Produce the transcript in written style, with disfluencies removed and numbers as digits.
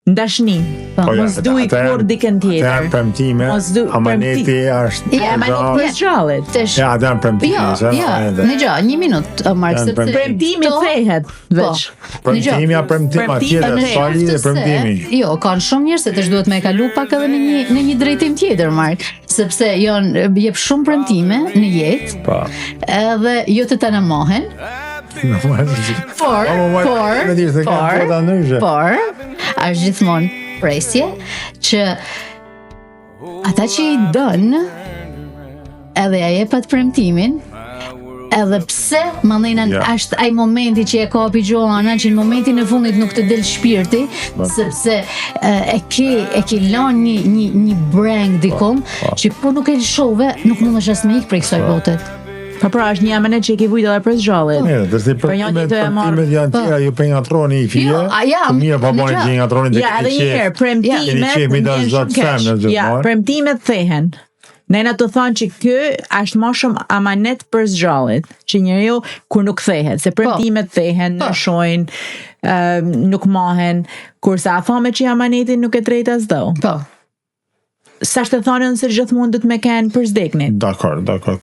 N'dashni. Po, Po, ja, mos duj ata janë- kurrë dikën Ata tjetër. janë premtime, Mos du- amaneti është... Ja, Amanet për zgjallit. Tesh, Ja, ata janë premtime. Jo, se jo, amanete. në gjë, një minutë, o, Mark, Janë sepse Premtimi këto- thehet veç. Po. Premtimi a premtim, a Premtimi tjetër, në s'ka lidhje Se, premtimi. Jo, kanë shumë njerëz se tash duhet me e kalu pak edhe në një në një drejtim tjetër, Mark, sepse janë jep shumë premtime në jetë, Po. edhe jo të të namohen, por, Po, mo, por, me di se ka por, bota ndryshe. por, është gjithmonë presje që ata që i dën edhe ja jep atë premtimin, edhe pse mandejna Ja. është ai momenti që e kapi Joana që në momentin e fundit nuk të del shpirti, sepse e, e ke e ke lënë një një një breng dikum që po nuk e lëshove, nuk mundesh as me ik prej kësaj bote. Po pra është një amanet që e ke vujt edhe për zgjallit. Mirë, dhe si Për një premtimet, ditë e marr. premtimet janë Po. tjera, ju pe ngatroni i fije. Jo, a jam, Të mirë pa në bani gjë. që i ngatroni Ja, edhe një herë, premtimet Keni qef mi ndjen dash shumë zot keq. femnës gjithmonë. Ja, premtimet thehen. Ne na të thonë që ky është më shumë amanet për zgjallit, që njeriu kur nuk thehet, se premtimet thehen, Po. ndryshojnë, ëm, nuk mahen, kurse a thome që amanetin nuk e drejt as do. Po. Sa është të thonën se gjithmonë do të me kenë për zdeknit. Dakor, dakor.